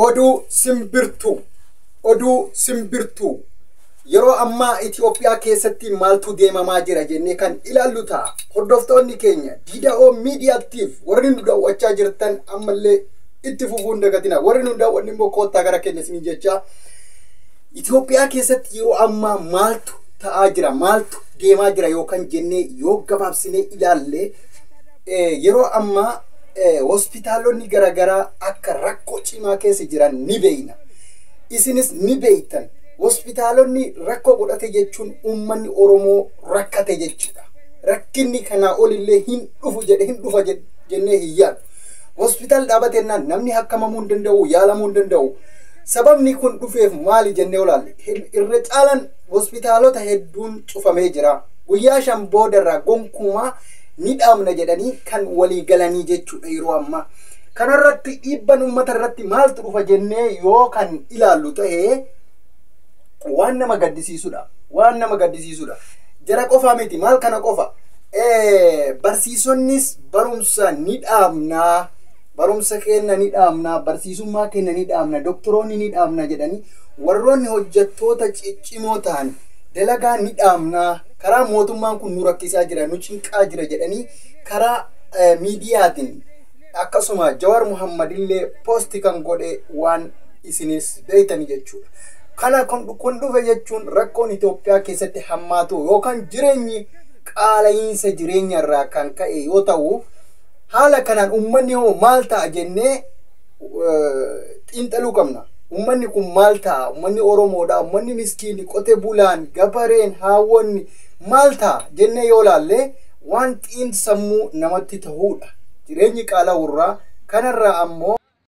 Oduu simbirtuu. Oduu simbirtuu. Yeroo ammaa Itoophiyaa keessatti maaltu deemamaa jira jennee kan ilaallu ta'a. Hordoftoonni keenya Diida'oo Miidiyaatiif warri nu daawwachaa jirtan ammallee itti fufuu hin dagatina. Warri nu daawwanne immoo koottaa gara keenya isinii jecha. Itoophiyaa keessatti yeroo ammaa maaltu ta'aa jira, maaltu deemaa jira yookaan jennee yoo gabaabsinee ilaalle, yeroo ammaa hospitaalonni garaagaraa akka rakkoo cimaa keessa jiran ni beekna. Isinis ni beektan. Hospitaalonni rakkoo godhate jechuun uummanni Oromoo rakkate jechuudha. Rakkinni kanaa olillee hin dhufu jedhe hin dhufa jennee hin yaadu. Hospitaal dhaabatennaan namni hakkamamuu hin danda'u, yaalamuu hin danda'u. Sababni kun dhufeef maali jennee olaalle? Irra caalaan hospitaalota hedduun cufamee jira. Guyyaa 5 boodarraa gonkumaa ni dhaabna jedhanii kan walii galanii jechuudha yeroo ammaa. Kanarratti dhiibban uummata irratti maaltu dhufa jennee yoo kan ilaallu ta'ee waan nama gaddisiisudha. Waan nama gaddisiisudha. Jara qofaa miti, maal kana qofa. Barsiisonnis barumsa ni dhaabnaa. Barumsa keenya ni dhaabnaa, barsiisummaa keenya ni dhaabna, doktoroonni ni dhaabna jedhanii warroonni hojjettoota ciccimoo ta'an dalagaa ni dhaabnaa, karaa mootummaan kun nu rakkisaa jira, nu cinqaa jira jedhanii karaa miidiyaatiin akkasuma Jawaar Muhammad illee poosti kan godhe waan isinis beektani jechuudha. Kana kun dhufe jechuun rakkoon Itoophiyaa keessatti hammaatu yookaan jireenyi qaala'iinsa jireenya irraa kan ka'e yoo ta'u, haala kanaan uummanni hoo maal ta'a jennee xiinxaluu qabna. Uummanni kun maal ta'a? Uummanni Oromoodha, uummanni miskiinni, qote bulaan, gabareen, haawwonni maal ta'a jennee yoo laalle waan xiinsammuu namatti ta'uudha. Jireenyi qaala'uurraa kanarraa ammoo